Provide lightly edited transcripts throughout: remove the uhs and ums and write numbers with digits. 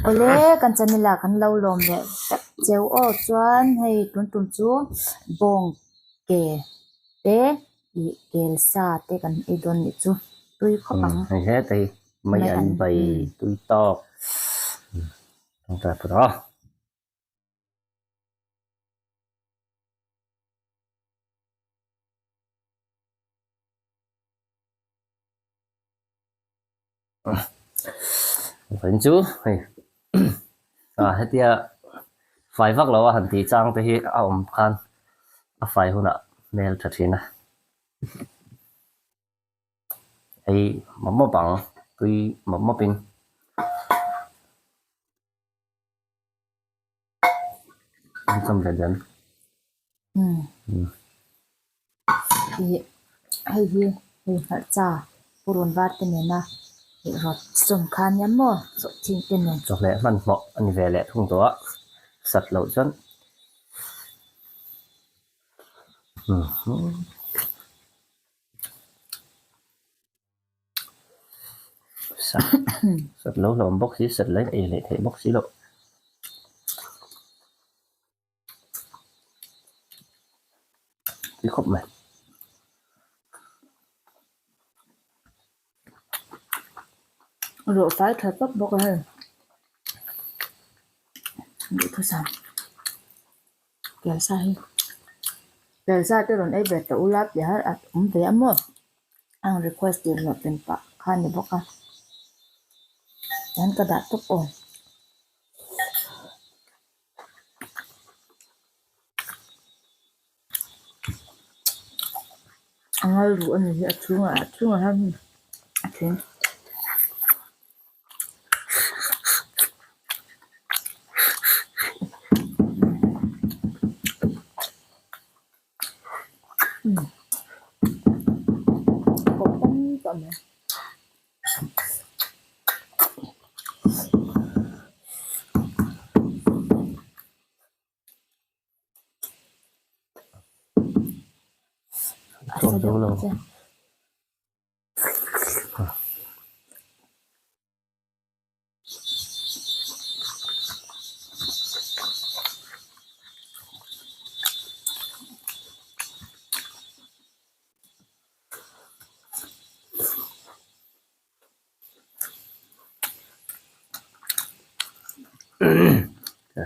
Awle kan channel ah kan lo lawm leh vek cheu aw chuan hei tun tum chu bawng ke te ih kel sa te kan ei dawn nih chu tui khawp ang. Hei hle te hi mai an bai tui tawk tawngtai phawt a. Vawiin chu hei ah hetia fai vak lo a han tih chang te hi a awm khan a fai hunah hmel tha thin a hei mawp mawp ang tui mawp mawp in. Ih hei hi hei hmarcha purun var te nena ih rawt sawm kha ania maw chawhthing te nen. Chawhmeh hmanhmawh a ni ve leh thung tawh a, sat loh chuan. Sat sat lo hlawm bawk si sat lain ei leh theih bawk si loh. Ti khawp mai. Rawh fai tha tawp bawk a hei. Duhthusam. Kelsa hi kelsa te rawn ei ve tawh ula tih har a awm ve a maw ang request tih hlawh tlin pah kha a ni bawk a chuan ka dah tawp aw. A ngal ruh a ni hi a chhungah a chhungah hian a thing.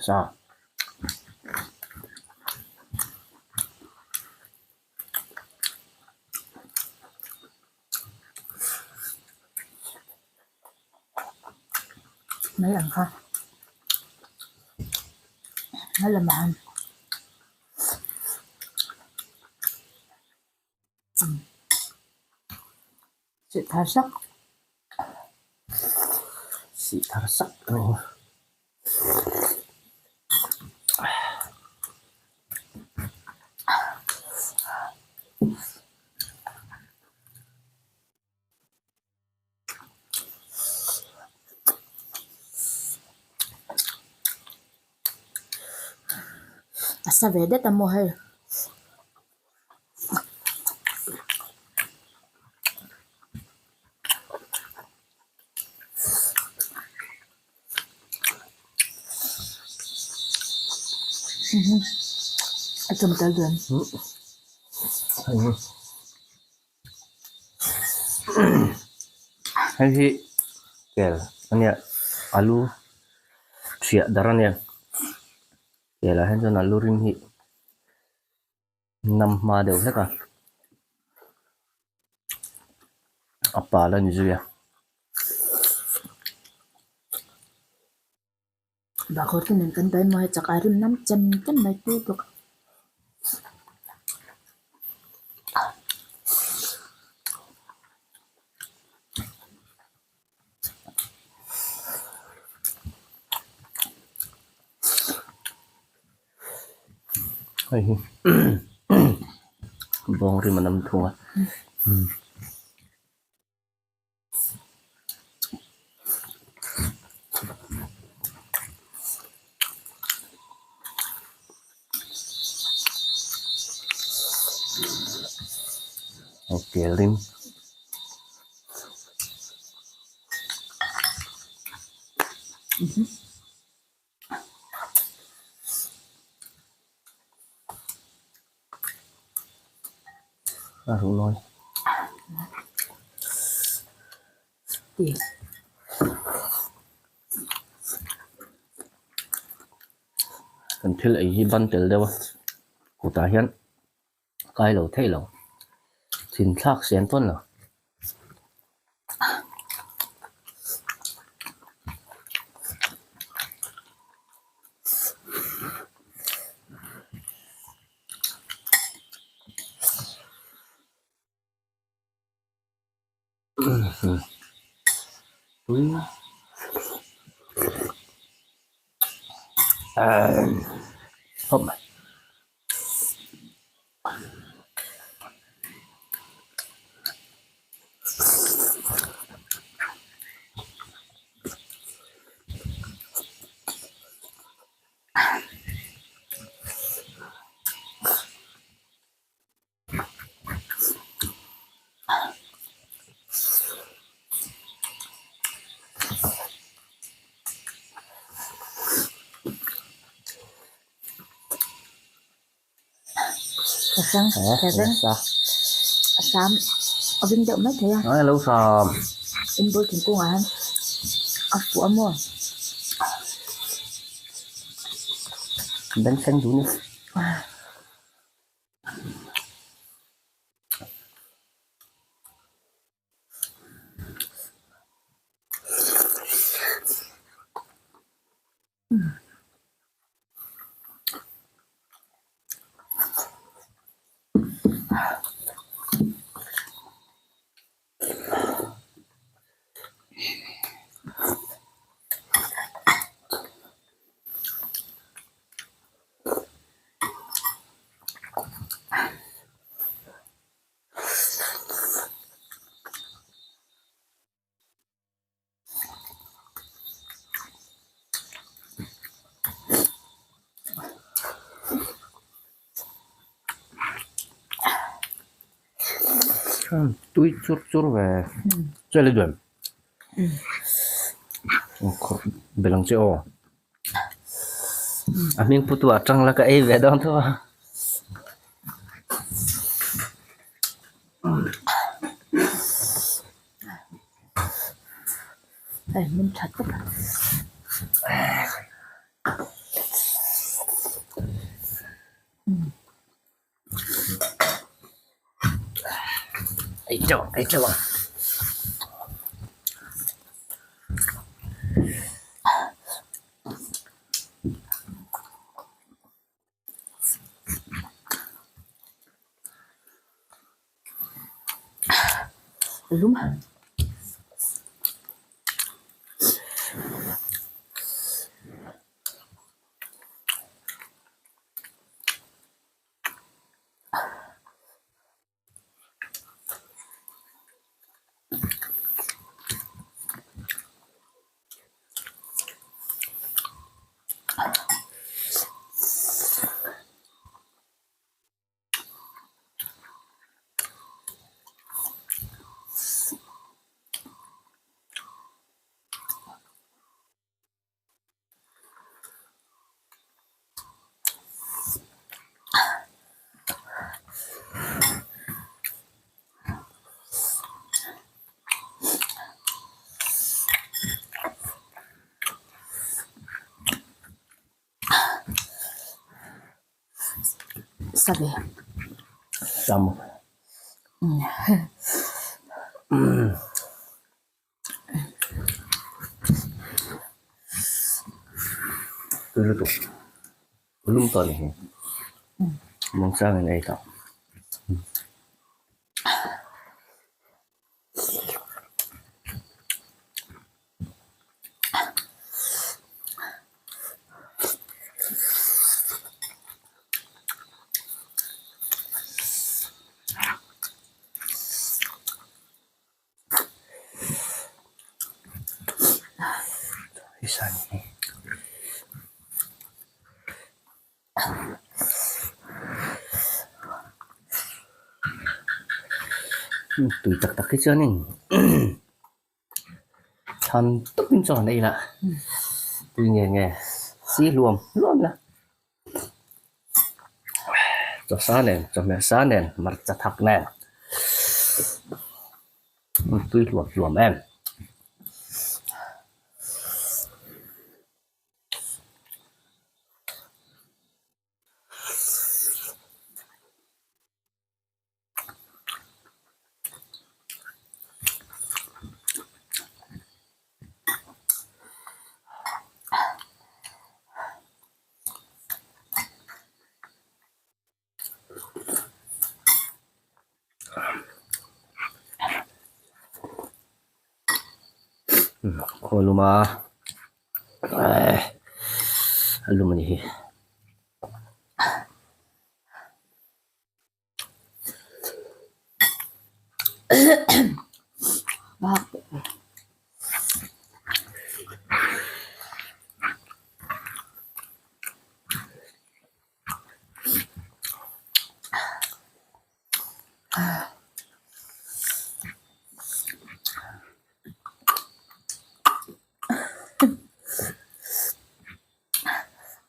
Sa. Mai ang kha a la man sih thar sak sih thar sak a ni. A sa ve det a maw hei. A chawm tel dawn. Hei hi kel a nia alu ṭhiah dar a nia kel ah hian chuan alu rim hi nam hma deuh hlek a a pal a ni zui a. Bahkhawr te nen kan bai mawi chak a rim nam chem chem mai tui bawk. Hei hi bawng rim a nam thung a. Kel rim. A ruh lawi. Kan thil ei hi ban tel deuh a kutah hian kai lo theih lo thin thlak siam pawn lo. Khawp mai. A hram a ving deuh mai thei a. Ai lo hram. In bul thingkung ah hian a fuh a maw. Ben thleng duh ni. Tui chur chur ve chuan le duan belh ang che aw a hming pu tu ah tang la ka ei ve dawn tho a. Hei hmun tha tak Ei teuh ang ei teuh ang. Lum. Sa ve. Sam. Tui lutuk. Lum tawh a ni hi. Muangchangin ei tawh. Tui tak tak hi chuanin thlan tawpin chaw an ei lah. Tui nge nge si hluam hluam ila. Chaw sa nen chawhmeh sa nen hmarcha thak nen tui hluam hluam em. Khaw lum a a lum a ni hi.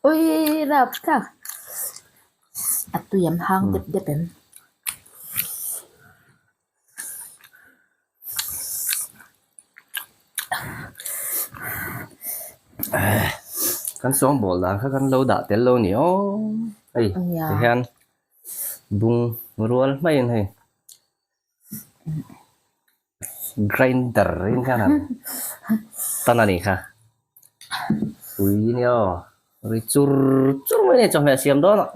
Ui rap thlak a tui an hang dep dep em. Kan sawngbawl dan kha kan lo dah tel lo ni aw hei tihian bung rual hmaiin hei grinder in khan han tan a nih kha ui nia aw ri chur chur mai a ni chawhmeh siam dawn ah.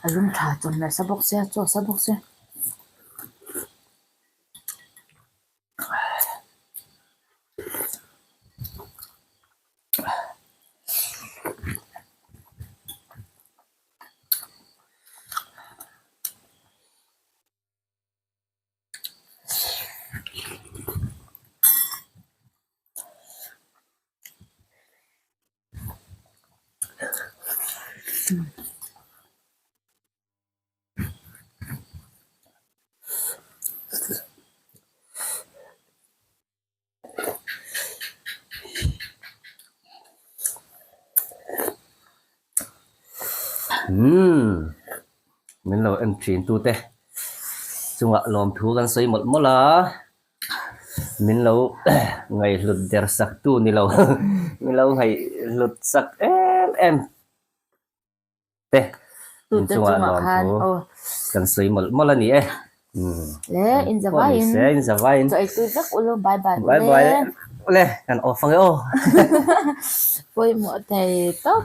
A lum tha chawm nasa bawk sia chaw sa bawk sia. Umm min lo en thin tute chungah lawmthu kan sawi mawlh mawlh a min lo ngaihhlut der sak tu ni lo min lo ngaihhlut sak em em. Te Tute inchungah chungah khan lawmthu aw. kan sawi mawlh mawlh a ni e. Le in zavaiin Se in zavaiin. Chaw ei tui vek ulu bye bye Bye bye ule kan off ange aw. Pawimawh thei tawp.